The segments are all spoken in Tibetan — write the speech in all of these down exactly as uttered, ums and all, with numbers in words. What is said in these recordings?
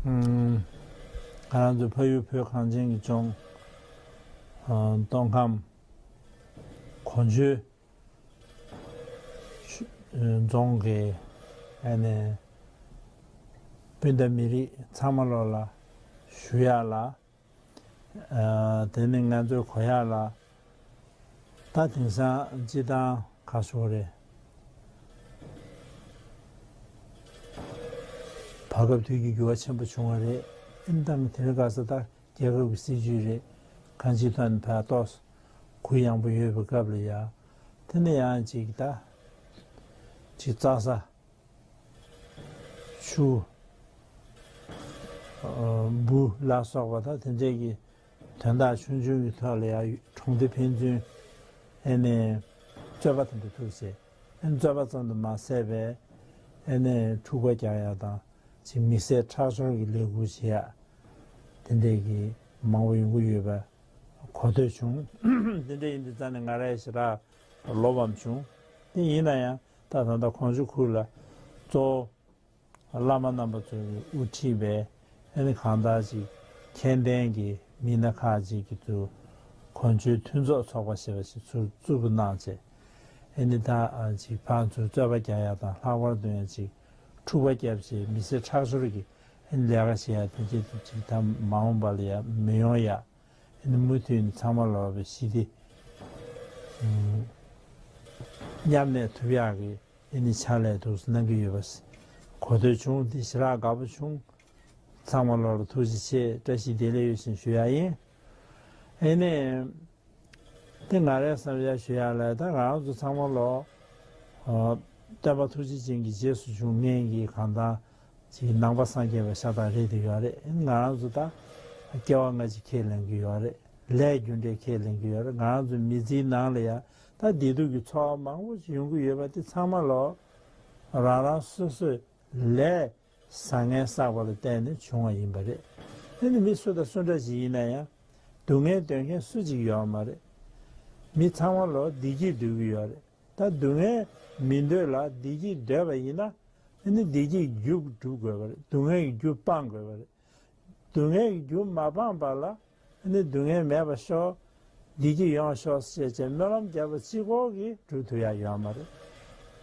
ང་རང་ཚོ་ཕ་ཡུལ་བོད་གངས་ཅན་གྱི་ལྗོངས། ཨ། སྟོད་ཁམས་གོ་འཇོ་རྫོང་གི་ཨ་ནི་སྤུན་ཟླ་མི་རིགས་ཚང་མ་ལོག་ལ་ཞུ་ཡག་ལ། ཨ། དེ་ནི་ང་ཚོའི་གོ་ཡག་ལ། ད་དེང་སང་སྤྱི་བཏང་ཁ་ཤོར་རེད། བར་སྐབས་དུས་ཀྱི་འགྱུར་བ་ཆེན་པོ་བྱུང་བ་རེད། ཨིན་ཏང་དེ་རིང་ཁ་སང་ད་རྒྱལ་ཁབ་ཀྱི་སྲིད་ཇུས་རེད། གང་ཅིའི་ཐོག་ནས་ཕར་ཏོག་ཙམ་གུ་ཡངས་པོ་ཡོད་པའི་སྐབས་ལ་ཡ། དེ་ནས་ཡང་ཅིག་ད་ཅིག་རྩྭ་ས། ཆུ། འབུ་ལ་སོགས་པ་དང་དེ་འདྲས་ཀྱི་དོན་དག་ཆུང་ཆུང་གི་ཐོག་ལ་ཡང་གྲོང་སྡེ་ཕན་ཚུན་ཨེ་ནས་རྩོད་པ་དེ་འདྲ་ཐུག་ཚེ། ཨེ་རྩོད་པ་ཙམ་དུ་མ་ཟད་པའི་ཨེ་ནས་འཁྲུག་པ་རྒྱག་ཡ་དང་ཅིག་མི་བསད་ཁྲག་སྦྱོར་གྱི་ལས་འགུལ་བྱེད་ཡ་དེ་འདྲས་ཀྱི་མང་པོ་ཡོང་གི་ཡོད་པ་གོ་ཐོས་བྱུང་། དེ་འདྲ་ཡིན་དུས་ཙང་ནས་ང་རང་ཞེ་དྲག་ལོབས་པའང་བྱུང་། དེ་ཡིན་ན་ཡང་ད་ད་ལྟ་གོ་འཇོ་ཁུལ་ལ་གཙོ་བོ་བླ་མ་རྣམ་པ་ཚོས་དབུ་ཁྲིད་པའི་ཨ་ནི་གང་ལྟར་ཅིག་མཁྱེན་ལྡན་གྱི་མི་སྣ་ཁག་ཅིག་གིས་ཚུར་གོ་འཇོའི་མཐུན་ཚོགས་ཚོགས་པ་ཞེས་པ་ཞིག་ཚུར་བཙུགས་པ་གནང་བྱས། ཨ་ནི་ད་ཅིག་ཕར་ཚུར་རྩོད་པ་རྒྱག་ཡ་དང་ལྷག་པར་དུ་ཡང་ཅིག་འཁྲུག་པ་བརྒྱབ་བྱས་མི་བསད་ཁྲག་སྦྱོར་གྱི་ཨ་ནི་ལས་ཀ་བྱེད་ཡ་དེ་འདྲས་ཅིག་ད་མ་འོངས་པ་ལ་ཡང་མི་ཡོང་ཡ། ཨ་ནི་མུ་མཐུད་ནས་ཚང་མ་ལོག་པའི་ཞི་བདེ་མཉམ་གནས་ཐུབ་ཡག་གི་ཨ་ནི་ཕྱག་ལས་འདུག་སེ་གནང་གི་ཡོད་པ་གོ་ཐོས་བྱུང་། དེ་ཞེ་དྲག་དགའ་པོ་བྱུང་། ཚང་མ་ལོག་ལ་ཐུགས་རྗེ་ཆེ་བཀྲ་ཤིས་བདེ་ལེགས་ཡོད་ཞེས་ཞུ་ཡ་ཡིན། ཨ་ནི། དེ་ང་རའི་བསམ་ཡ་ཞུ་ཡ་ལ་ད་ང་རང་ཚོ་ཚང་མ་ལོ། ཨ། སྟོན་པ་ཐུགས་རྗེ་ཅན་གྱི་རྗེས་སུ་འཇུག་མཁན་གྱི་གང་ལྟར་ཅིག་ནང་པ་སངས་རྒྱས་པ་ཤ་སྟག་རེད་དེ་ཡོད་རེད། ང་རང་ཚོ་ད་སྐྱེ་བ་སྔ་ཕྱི་ཁས་ལེན་གྱི་ཡོད་རེད། ལས་རྒྱུ་འབྲས་ཁས་ལེན་གྱི་ཡོད་རེད། ང་རང་ཚོ་མི་ཚེའི་ནང་ལ་ཡ་ད་བདེ་སྡུག་གི་ཚོར་བ་མང་པོ་ཞིག་ཡོང་གི་ཡོད་པ་དེ་ཚང་མ་ལོ། རང་རང་སོ་སོའི་ལས། བཟང་ངན་བསགས་པ་ལ་བརྟེན་ནས་བྱུང་བ་ཡིན་པ་རེད། དེ་ནི་མི་སུ་དང་སུ་འདྲ་ཞིག་ཡིན་ན་ཡང་སྡུག་བསྔལ་འདོད་མཁན་སུ་གཅིག་ཡོད་མ་རེད། མི་ཚང་མ་ལོ་བདེ་སྐྱིད་འདོད་ཀྱི་ཡོད་རེད། ད་སྡུག་བསྔལ་མི་འདོད་ལ་བདེ་སྐྱིད་འདོད་པ་ཡིན་ན་ཨ་ནི་བདེ་སྐྱིད་རྒྱུ་སྒྲུབ་དགོས་པ་རེད། སྡུག་བསྔལ་གྱི་རྒྱུ་སྤང་དགོས་པ་རེད། སྡུག་བསྔལ་གྱི་རྒྱུ་མ་སྤངས་པ་ལ། ཨ་ནི་སྡུག་བསྔལ་མེད་པར་ཤོག་བདེ་སྐྱིད་ཡོང་ཤོག་ཅེས་བྱས་སྨོན་ལམ་བརྒྱབ་པ་གཅིག་པོ་གིས་སྒྲུབ་ཐུབ་ཡ་ཡོད་མ་རེད།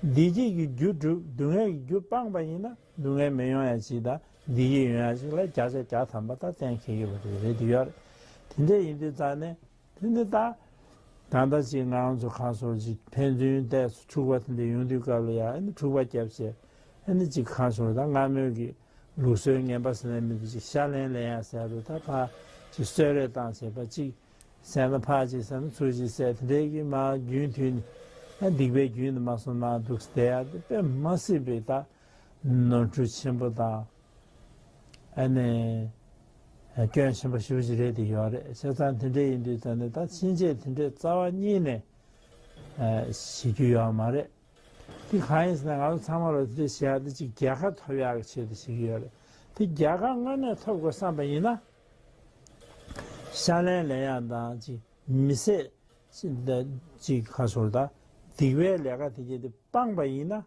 བདེ་སྐྱིད་ཀྱི་རྒྱུ་སྒྲུབ། སྡུག་བསྔལ་གྱི་རྒྱུ་སྤངས་པ་ཡིན་ན་སྡུག་བསྔལ་མི་ཡོང་ཡ་ཅིག་དང་བདེ་སྐྱིད་ཡོང་ཡ་ཅིག་ལ་བརྒྱ་ཆ་བརྒྱ་ཐམ་པ་ད་གཏན་འཁེལ་གྱི་རེད་དེ་ཡོད་རེད། དེ་འདྲ་ཡིན་དུས་ཙང་ནས་དེ་ནི་ད་ད་ལྟ་ཅིག་ང་རང་ཚོ་ཁ་སོར་ཅིག་ཕན་ཚུན་ཏོག་ཙམ་འཁྲུག་པ་དེ་འདྲ་ཡོང་དུས་སྐབས་ལ་ཡ་ཨ་ནི་འཁྲུག་པ་བརྒྱབ་བྱས་ཨ་ནི་ཅིག་ཁ་སོར་ད་སྔ་མོའི་གི་ལུགས་སྲོལ་ངན་པ་ཟེར་ན་མི་འདུག་ཅིག་ཤ་ལན་ལེན་ཡ་ཟེར་རུ་ད་ཕར་ཅིག་གསོལ་རས་བཏང་བྱས་པ་ཅིག་ཟེར་ན་ཕར་ཅིག་ཟེར་ན་ཚུར་ཅིག་ཟེར་དེ་འདྲའི་གི་མ་རྒྱུན་མཐུད་ནས་ཨ་སྡིག་པའི་རྒྱུན་དུ་མ་སོང་མ་འདུག་བསྡད་ཡ་དེ་དཔེ་མ་སྲིད་པའི་ད་ནོར་འཁྲུལ་ཆེན་པོ་དང་ཨ་ནི་སྐྱོན་ཆེན་པོ་ཞེ་པོ་ཅིག་རེད་དེ་ཡོད་རེད། བྱས་ཙང་དེ་འདྲ་ཡིན་དུས་ད་ནི་ད་ཕྱིན་ཆད་དེ་འདྲའི་རྩ་བ་ཉིད་ནས་བྱེད་རྒྱུ་ཡོད་མ་རེད། དེ་གང་ཡིན་ཟེར་ན་ང་ཚོ་ཚང་མ་ལ་དེ་བྱེད་ཡག་དེ་གཅིག་རྒྱལ་ཁ་ཐོབ་ཡག་གི་ཆེད་དུ་བྱེད་ཀྱི་ཡོད་རེད། དེ་རྒྱལ་ཁ་སྔར་ནས་ཐོབ་དགོས་བསམ་པ་ཡིན་ན། ཤ་ལན་ལེན་ཡག་དང་གཅིག་མི་བསད་གཅིག་ཁ་སོར་དང་སྡིག་པའི་ལས་ཀ་དེ་གྱད་དེ་སྤངས་པ་ཡིན་ན།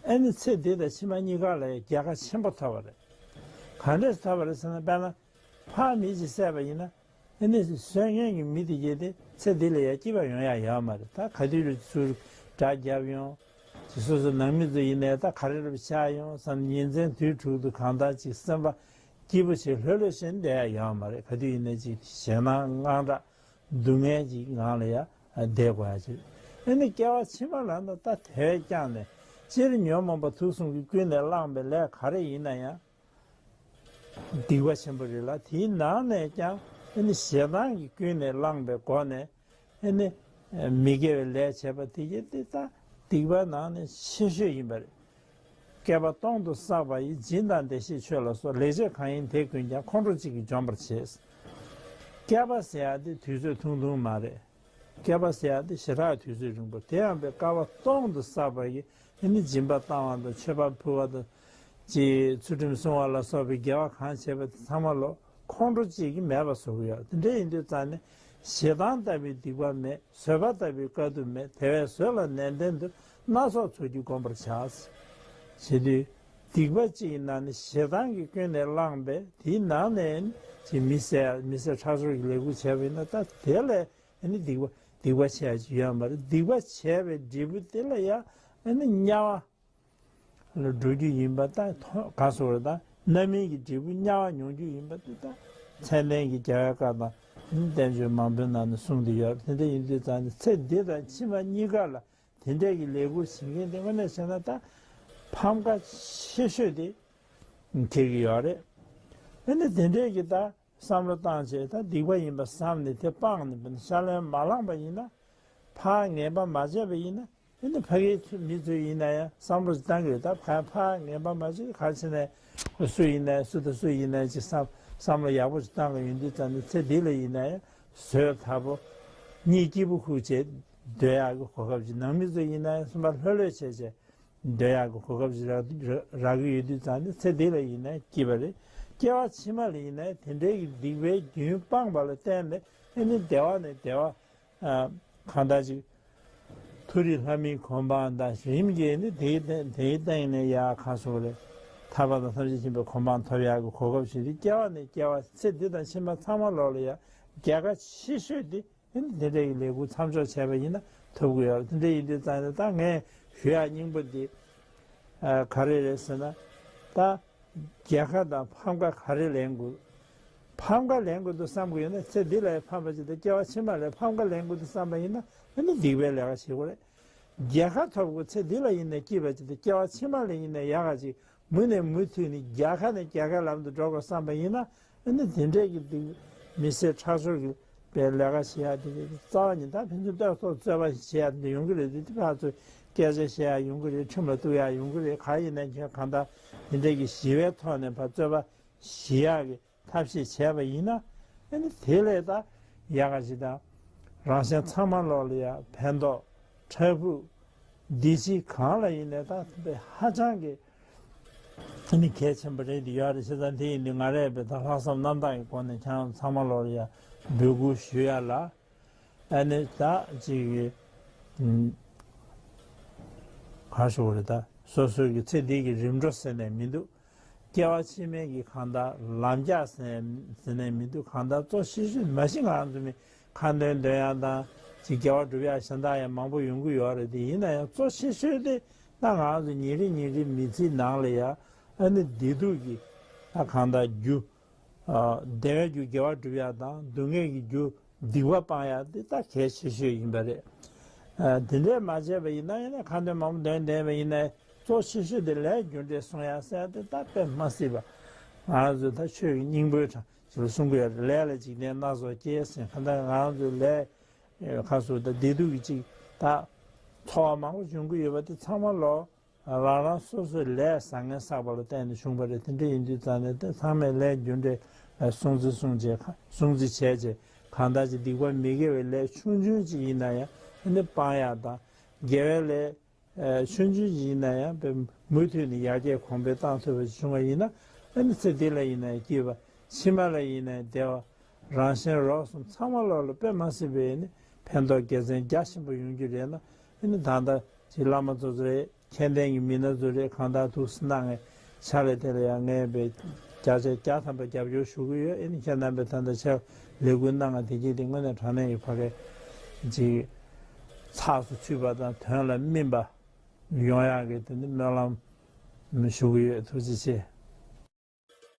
ཨ་ནི་ཚེ་འདི་དང་ཕྱི་མ་གཉིས་ཀ་ལ་རྒྱལ་ཁ་ཆེན་པོ་ཐོབ་པ་རེད། ག་འདྲས་ཐོབ་པ་རེད་ཟེར་ན་དཔེར་ན། ཕར་མི་གཅིག་བསད་པ་ཡིན་ན། ཨ་ནི་གསོད་མཁན་གྱི་མི་དེ་གྱད་དེ་ཚེ་འདི་ལ་ཡང་སྐྱིད་པ་ཡོང་ཡ་ཡོད་མ་རེད། ད་ག་དུས་རུ་ཚུར་དགྲ་བརྒྱབ་ཡོང་། ཅིག་སོ་སོ་ནང་མི་ཚོ་ཡིན་ནའི་ད་ག་རེ་རུ་ཆགས་ཡོང་བསམ་ཉིན་མཚན་དུས་དྲུག་ཏུ་གང་ལྟར་ཅིག་སེམས་པ་སྐྱིད་པོ་བྱེད་ལྷོད་ལྷོད་བྱས་བསྡད་ཡ་ཡོད་མ་རེད། ག་དུས་ཡིན་ནའི་ཅིག་ཞེད་སྣང་དངངས་སྐྲག་སྡུག་བསྔལ་གྱི་ངང་ལ་ཡ་བསྡད་དགོས་ཡ་ཅིག་ཨ་ནི་སྐྱེ་བ་ཕྱི་མ་ལ་ན་ད་དེ་བས་ཀྱང་ནས་སྤྱིར་ཉོན་མོངས་པ་དུག་གསུམ་གྱིས་ཀུན་ནས་བསླངས་པའི་ལས་ག་རེ་ཡིན་ན་ཡང་། སྡིག་པ་ཆེན་པོ་རེད་ལ་དེའི་ནང་ནས་ཀྱང་ཨ་ནི་ཞེ་སྡང་གིས་ཀུན་ནས་བསླངས་པའི་སྒོ་ནས་ཨ་ནི་མི་དགེ་བའི་ལས་བྱས་པ་དེ་གྱད་དེ་ད་སྡིག་པ་ནང་ནས་ཆེ་ཤོས་ཡིན་པ་རེད། བསྐལ་པ་སྟོང་དུ་བསགས་པ་ཡི། སྦྱིན་དང་བདེ་གཤེགས་མཆོད་ལ་སོགས། ལེགས་སྤྱད་གང་ཡིན་དེ་ཀུན་ཀྱང་། ཁོང་ཁྲོ་གཅིག་གིས་འཇོམས་པར་བྱེད། བསྐལ་པ་ཟེར་ཡ་དེ་དུས་ཚོད་ཐུང་ཐུང་མ་རེད། བསྐལ་པ་ཟེར་ཡ་དེ་ཞེ་དྲག་དུས་ཚོད་རིང་པོ་དེ་ཡང་པའི་བསྐལ་པ་སྟོང་དུ་བསགས་པ་ཡི་ཨ་ནི་སྦྱིན་པ་བཏང་བ་དང་མཆོད་པ་ཕུལ་བ་དང་། ཅིག་ཚུལ་ཁྲིམས་སྲུང་བ་ལ་སོགས་པའི་དགེ་བ་གང་བྱས་པ་དེ་ཚང་མ་ལོ་ཁོང་ཁྲོ་གཅིག་གིས་མེད་པ་བཟོ་གི་ཡོད། དེ་འདྲ་ཡིན་དུས་ཙང་ནས་ཞེ་སྡང་ལྟ་བུའི་སྡིག་པ་མེད། བཟོད་པ་ལྟ་བུའི་དཀའ་ཐུབ་མེད། དེ་བས་བཟོད་ལ་ནན་ཏན་དུ་སྣ་ཚོགས་ཚོགས་ཀྱིས་བསྒོམ་པར་བྱ། བྱེད་དུས་ སྡིག་པ་གཅིག་ཡིན་ན་ནི་ཞེ་སྡང་གི་ཀུན་ནས་བསླངས་པས། དེའི་ནང་ནས་ཅིག་མི་བསད་མི་བསད་ཁྲག་སྦྱོར་གྱི་ལས་ཁུར་བྱས་པ་ཡིན་ན། ད་དེ་ལས་ཨ་ནི་སྡིག་པ་སྡིག་པ་ཆེ་ཡ་ཅིག་ཡོད་མ་རེད། སྡིག་པ་བྱས་པའི་འབྲས་བུ་དེ་ལ་ཡང་ཨ་ནི་དམྱལ་བ་ལ་འགྲོ་རྒྱུ་ཡིན་པ། ད་ག་སོགས་རེད། ད་རྣམ་སྨིན་གྱི་འབྲས་བུ་དམྱལ་བ་མྱོང་རྒྱུ་ཡིན་པ་དེ་ད་མཚན་ལྡན་གྱི་རྒྱལ་བའི་བཀའ་དང་བསྟན་བཅོས་མང་པོའི་ནང་ནས་གསུངས་ཏེ་ཡོད། དེ་འདྲ་ཡིན་དུས་ཙང་ནས་ཚེ་འདི་དང་ཕྱི་མ་གཉིས་ཀ་ལ་དེ་འདྲས་ཀྱི་ལས་ཁུར་བྱེད་མཁན་དེ་དངོས་གནས་བྱས་ན་ད་ཕམ་ཁ་ཆེ་ཤོས་དེ་འཁེལ་གྱི་ཡོད་རེད། ཨ་ནི་དེ་འདྲས་ཀྱི་ད་བསམ་བློ་བཏང་བྱས། ད་སྡིག་པ་ཡིན་པ་བསམ་ནས་དེ་སྤངས་ནས་ཕར་ལན་མ་བླངས་པ་ཡིན་ན། ཕར་ངན་པ་མ་བྱས་པ་ཡིན་ན། ཨ་ནི་ཕ་གིའི་མི་ཚོ་ཡིན་ན་ཡང་བསམ་བློ་ཞིག་བཏང་གི་ཡོད། ད་ཕར་ཕར་ངན་པ་མ་བྱས། ག་རེ་བྱས་ནས་སུ་ཡིན་ན་སུ་དང་སུ་ཡིན་ན་ཅིག་བསམ་བསམ་བློ་ཡག་པོ་ཞིག་བཏང་གི་ཡོད་དུས་ཙང་ནས། ཚེ་འདི་ལ་ཡིན་ན་ཡང་བཟོད་ཐབས་པོ་གཉིད་སྐྱིད་པོ་ཁུག་བྱས་སྡོད་ཡག་གི་གོ་སྐབས་ཅིག་ནང་མི་ཚོ་ཡིན་ན་ཡང་སེམས་པ་ལྷོད་ལྷོད་བྱས་བྱས་སྡོད་ཡག་གི་གོ་སྐབས་ཅིག་རག་རག་གི་ཡོད་དུས་ཙང་ནས། ཚེ་འདི་ལ་ཡིན་ན་སྐྱིད་པ་རེད། སྐྱེ་བ་ཕྱི་མ་ལ་ཡིན་ན་དེ་འདྲའི་གི་སྡིག་པའི་རྒྱུན་སྤངས་པ་ལ་བརྟེན་ནས་ཨ་ནི་བདེ་བ་ནས་བདེ་བ། ཨ། གང་ལྟར་ཅིག་མཐོ་རིས་ལྷ་མིའི་གོ་འཕང་དང་། རིམ་གྱིས་ནི་དེའི་སྟེང་དེའི་སྟེང་ནས་ཡར་ག་སོགས་རེད། ཐར་པ་དང་ཐམས་ཅད་མཁྱེན་པའི་གོ་འཕང་ཐོབ་ཡག་གི་གོ་སྐབས་ཤིག་རེད། སྐྱེ་བ་ནས་སྐྱེ་བ། ཚེ་འདི་དང་ཕྱི་མ་ཚང་མ་ལོག་ལ་ཡ་རྒྱལ་ཁ་ཆེ་ཤོས་དེ། ཨ་ནི་དེ་འདྲ་ཡི་ལས་ཁུར་མཚམས་འཇོག་བྱས་པ་ཡིན་ན་ཐོབ་ཀྱི་ཡོད་རེད། དེ་འདྲ་ཡིན་དུས་ཙང་ནས་ད་ངས་ཞུ་ཡག་སྙིང་པོ་འདི་ཨ་ག་རེ་རེད་ཟེར་ན། ད་རྒྱལ་ཁ་དང་ཕམ་ཁ་ག་རེ་ལེན་དགོས། ཕམ་ཁ་ལེན་དགོས་འདུག་བསམ་གྱི་ཡོད་ན། ཚེ་འདི་ལ་ཕམ་པ་ཅིག་དང་སྐྱེ་བ་ཕྱི་མ་ལ་ཕམ་ཁ་ལེན་དགོས་འདུག་བསམ་པ་ཡིན་ན། ཨ་ནི་སྡིག་པའི་ལས་ཀ་བྱེད་དགོས་རེད། རྒྱལ་ཁ་ཐོབ་དགོས། ཚེ་འདི་ལ་ཡིན་ན་སྐྱིད་པ་ཅིག་དང་སྐྱེ་བ་ཕྱི་མ་ལ་ཡིན་ན་ཡག་ག་ཅིག་མུ་ནས་མུ་མཐུད་ནས་རྒྱལ་ཁ་ནས་རྒྱལ་ཁའི་ལམ་དུ་འགྲོ་དགོས་བསམ་པ་ཡིན་ན། ཨ་ནི་དེ་འདྲས་ཀྱི་སྡིག་མི་བསད་ཁྲག་སྦྱོར་གྱི་པའི་ལས་ཀ་བྱེད་ཡག་དེ་རྩ་བ་ཉིད། ད་ཕན་ཚུན་ལྟོས་ཐོག་རྩོད་པ་བྱེད་ཡག་དེ་ཡོང་གི་རེད། དེ་དེ་ཕར་ཚུར་སྐད་ཆ་བཤད་ཡག་ཡོང་གི་རེད། ཁྲིམས་ལ་གཏུག་ཡག་ཡོང་གི་རེད། ག་ཡིན་ན་ཁྱོད་གང་ལྟར་དེ་འདྲས་ཀྱི་ཞི་བའི་ཐོག་ནས་ཕར་རྩོད་པ་ཞི་ཡག་གི་ཐབས་ཤེས་བྱས་པ་ཡིན་ན། ཨ་ནི་དེ་ལས་ད་ཡག་ག་ཞིག་དང་། རང་གཞན་ཚང་མ་ལོག་ལ་ཡ་ཕན་ཐོགས་འཕྲལ་ཕུགས་འདི་ཕྱི་གང་ལ་ཡིན་ནའི་ད་ཧ་ཅང་གི་ཨ་ནི་གལ་ཆེན་པོ་རེད་དེ་ཡོད་རེད། བྱས་ཙང་དེ་ཡིན་དུས་ང་རས་བས་ད་ལྷག་བསམ་རྣམ་དག་གི་སྒོ་ནས་ཁྱེད་རང་ཚང་མ་ལོག་ལ་ཡ་འབོད་སྐུལ་ཞུ་ཡ་ལ། ཨ་ནི་ད་ཅིག་གི་ཨུམ། ག་ཞུ་དགོས་རེད། ད་སོ་སོའི་གི་ཚེ་འདི་གི་རིམ་གྲོ་ཟེར་ནས་མི་འདུག་སྐྱེ་བ་ཕྱི་མའི་གི་གང་ལྟར་ལམ་རྒྱགས་ཟེར་ནས་མི་འདུག་གང་ལྟར་གཙོ་ཆེ་ཤོས་མ་གཞི་ང་རང་ཚོ་མི་ཁ་འདོན་འདོན་ཡག་དང་ཅིག་དགེ་བ་སྒྲུབ་ཡག་གཞན་དག་ཡང་མང་པོ་ཡོང་གི་ཡོད་རེད། དེ་ཡིན་ན་ཡང་གཙོ་ཆེ་ཤོས་དེ་ད་ང་རང་ཚོ་ཉིན་རེ་ཉིན་རེ་མི་ཚེའི་ནང་ལ་ཡ་ཨ་ནི་བདེ་སྡུག་གི་ད་གང་ལྟར་རྒྱུ། ཨ། བདེ་བའི་རྒྱུ་དགེ་བ་སྒྲུབ་ཡག་དང་སྡུག་བསྔལ་གྱི་རྒྱུ་སྡིག་པ་སྤང་ཡག་འདི་ད་གལ་ཆེ་ཤོས་ཡིན་པ་རེད། ཨ། དེ་འདྲས་མ་བྱས་པ་ཡིན་ན། ཡིན་ན་ཁ་འདོན་མང་པོ་འདོན་བསྡད་པ་ཡིན་ན། གཙོ་ཆེ་ཤོས་དེ་ལས་རྒྱུ་འབྲས་སྲུང་ཡག་ཟེར་ཡག་དེ་ད་དཔེ་མ་སྲིད་པ། ང་རང་ཚོ་ད་ཆོས་ཀྱི་སྙིང་པོའི་གྲངས་ཅིག་ལ་གསུང་གི་ཡོད་རེད། ལས་ལ་འཇིག་རྟེན་སྣ་ཚོགས་སྐྱེ་ཟེར། གང་ལྟར་ང་རང་ཚོའི་ལས་ཁ་སུ་ད་བདེ་སྡུག་གི་ཅིག་ད་ཚོར་བ་མང་པོ་འབྱུང་གི་ཡོད་པ་དེ་ཚང་མ་ལོ། རང་རང་སོ་སོའི་ལས་བཟང་ངན་བསགས་པ་ལ་བརྟེན་ནས་བྱུང་བ་རེད། དེ་འདྲ་ཡིན་དུས་ཙང་ནས་དེ་ཚང་མས་ལས་རྒྱུ་འབྲས་སྲུང་བརྩི་སྲུང་བྱེད། སྲུང་བརྩི་བྱས་བྱས་གང་ལྟར་ཅིག་སྡིག་པ་མི་དགེ་བའི་ལས་ཆུང་ཆུང་ཅིག་ཡིན་ན་ཡང་ཨ་ནི་སྤང་ཡག་དང་། དགེ་བའི་ལས་ཆུང་ཆུང་ཅིག་ཡིན་ན་ཡང་དཔེ་མུ་མཐུད་ནས་ཡར་རྒྱས་གོང་འཕེལ་བཏང་ཐུབ་པ་ཞིག་བྱུང་བ་ཡིན་ན། ཨ་ནི་ཚེ་འདི་ལ་ཡིན་ན་ཡང་སྐྱིད་པ། ཕྱི་མ་ལ་ཡིན་ན་ཡང་བདེ་བ། རང་གཞན་རོགས་གསུམ་ཚང་མ་ལོག་ལ་དཔེ་མ་སྲིད་པའི་ནི་ཕན་ཐོགས་དགེ་མཚན་རྒྱ་ཆེན་པོ་ཡོང་རྒྱུ་རེད་ན། ཨ་ནི་ད་ལྟ་ཅིག་བླ་མ་ཚོ་ཚོ་རེད། མཁྱེན་ལྡན་གྱི་མི་སྣ་ཚོ་རེད། གང་ལྟར་ཐུགས་སྣང་ངས་ཕྱག་ལས་དེ་ལ་ཡང་ངས་བས་བརྒྱ་ཆ་བརྒྱ་ཐམ་པ་རྒྱབ་སྐྱོར་ཞུ་གི་ཡོད། ཨ་ནི་ཁྱེད་རྣམ་པས་ད་ལྟ་ཕྱག་ལས་འགུལ་གནང་བ་དེ་གྱིས་དེ་དངོས་གནས་དྲང་གནས་ཀྱི་ཕ་གའི་ཅིག་ཚགས་སུ་ཚུད་པ་དང་དོན་ལ་སྨིན་པ་ཡོང་ཡག་གི་དེ་ནི་སྨོན་ལམ་ཞུ་གི་ཡོད། ཐུགས་རྗེ་ཆེ།